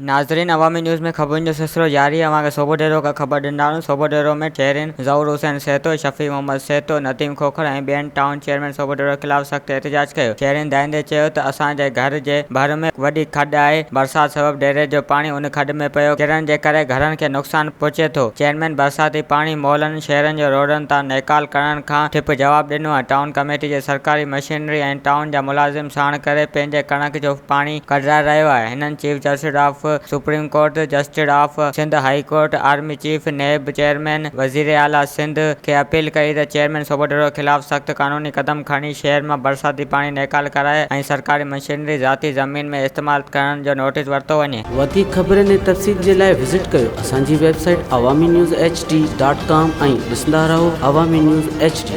ناظرين عوامي نيوز ۾ خبرن جو سلسلو جاري اوهان کي سوڀوڊيرو کان خبر ڏيندارون سوڀوڊيرو ۾ شهرين ظهور حسين سهتو، شفيع محمد سهتو، نديم کوکر ۽ ٻين ٽائون چيئرمين سوڀوڊيرو خلاف سخت احتجاج ڪيو شهرين دانهيندي چيو ته اسان جي گهر جي ڀر ۾ وڏي کڏ آهي برسات سبب ڊيري جو پاڻي ان کڏ ۾ پيو ڪرڻ جي ڪري گهرن کي نقصان پهچي ٿو چيئرمين برساتي پاڻي محلن شهرن جو روڊن تان نيڪال ڪرڻ کان ٺپ جواب ڏنو ۽ ٽائون ڪميٽي جي سرڪاري مشينري ۽ ٽائون جا ملازم ساڻ ڪري پنهنجي ڪڻڪ جو پاڻي ڪڍرائي رهيو آهي. هنن chief justice of supreme court, justice of Sindh high court, army chief, NAB chairman, وزيراعليٰ سنڌ کي اپيل ڪئي ته چيئرمين سوڀوڊيرو خلاف سخت قانوني قدم کڻي شهر مان برساتي پاڻي نيڪال ڪرائي ۽ سرڪاري مشينري ذاتي زمين ۾ استعمال ڪرڻ جو نوٽيس ورتو وڃي. وڌيڪ خبرن ۽ تفصيل جي لاء وزٽ ڪيو اسان جي website Awami news H D dot com ۽ ڏسندا رهو عوامي نيوز ايڇ ڊي.